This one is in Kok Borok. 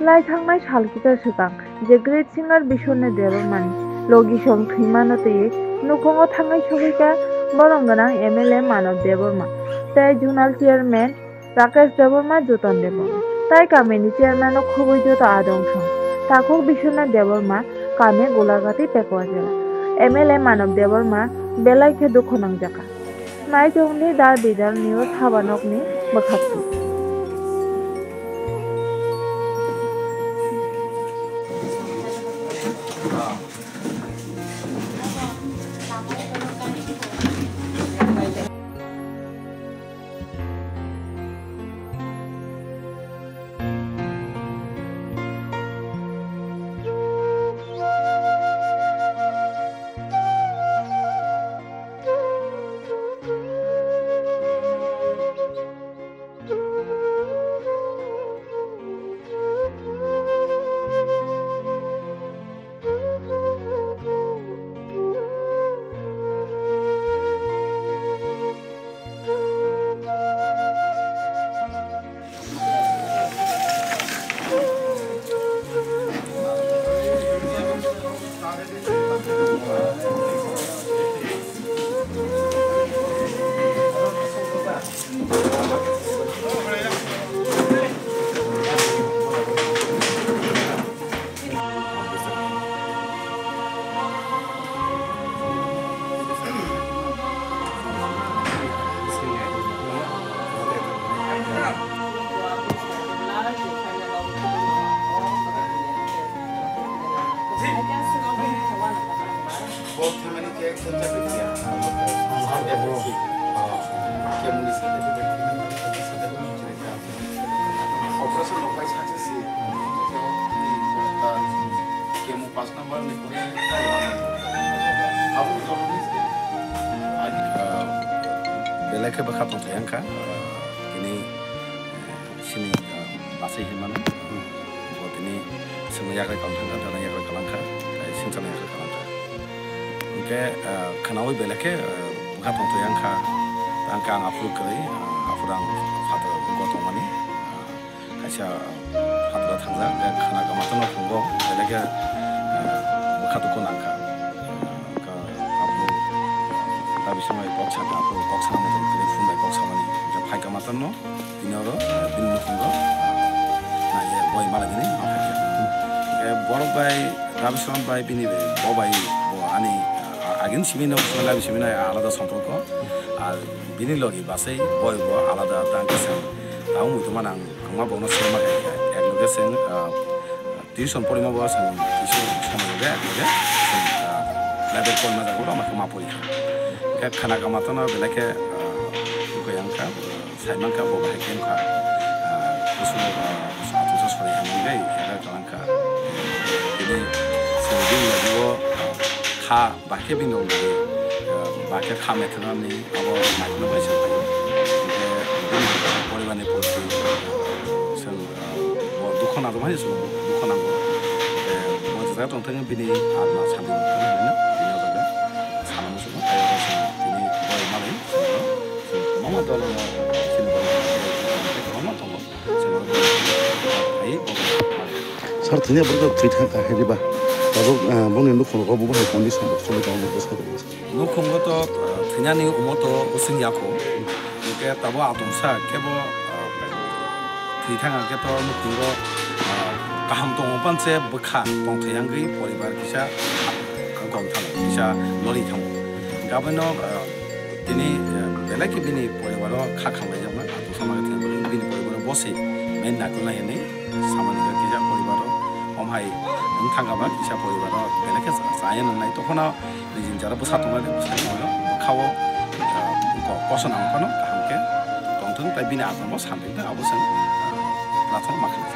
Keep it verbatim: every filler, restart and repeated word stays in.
Belai thangnai sal kisa swkang je great singer Biswanath Debbarmani logisong thwimano twiwi nukhungo thangwi sogwikha borom gwnang M L A Manav Debbarma tei zonal chairman Rakesh Debbarma, Joton Debbarma, tai kamini chairman-o khobwi joto adong thung. Takhuk Biswanath Debbarma, kami Golaghati, Pekwa jela. M L A Manav Debbarma belai khe dukhu nangjaka. Naichongdi Da Bidal News habanokni bwkhaktwi. Operation rok bai success se. Chemo pass number ni kore. Abo ni jawab ni se. Belai khe bwkha tongthai wngkha. Tini sini basai hinmano. Bo tini sini yakrai kalangkha, dana yakrai kalangkha, tei singchana yakrai kalangkha. Hwnkhe khwnaui belai khe bwkha tongthai wngkha. Tangkhe ang aphuru kwrwi, aphuru ang phataro gotongmani. Kaisa phataro thangjak, khwna kama tono phungo, belai khe bwkha dukhu nangkha. Kha abo ta bising bai kok saka, abo kok sana moto kwrwi phone bai kok samani. Kha phai kama tono tini oro bini nukhungo naiye boi mala gini ma phaikha. Khe borok bai Rabi Saran bai bini bo bai bo ani agin simi no Rabi simi no alada somporko. Ar bini logi basai boi bo alada tang khe chwng tabuk muitu manang kwma bono sima kha khe ek loge chwng tuition porima bo chwng kisa somoi loge ek loge chwng level porima jago rok ma pori kha. Khe khwna kama tono belai khe bwkha yang kha sai mankha bo bahai khe wngkha kusu atungsa sori hamya wngwi yagra kwlangkha. Tini chwng bini logi o kha. Bahai khe bini rok nai, bahai khe kha methwnani abo naikhe bai se phaio. Hwnkhe bini poribarni poti chwng bo dukho nangjakmani chwng dukho nango. Bo je jaga tongthwng bini atma santi tongthwng hinwi bini o jaga sana muchungo. Tei oro chwng tini boi manwi chwng kwbangma dol chini borok kwbangma tongo. Sir, thwina borok thwi thang kha hai riba. Tabuk bongni nukhung rok bo hai condition rok choli tongo bwsa. Nukhungo to thwinani omo to using ya kho. Hwnkhe tabuk atungsa kebo thwi thang khe to nukhungo kaham tongo panse bwkha tongthai yangwi poribar kisa gom thango, kisa lori thango. Gabono Tini belai khe bini poribaro kha khamlaijakma, atungsa ma khe thwngwi bini poribaro bo se main nakolnai hinwi samani khe kisa poribaro omhai wng thangkha ba kisa poribaro belai khe chaya nangnai. Tokhono nini jara bwsa tongnai, bwsa tongnai bwkhao koso nang phano kaham khe tongthwng tei bini atmabo santi thwng, abo chwng prathona ma khlai.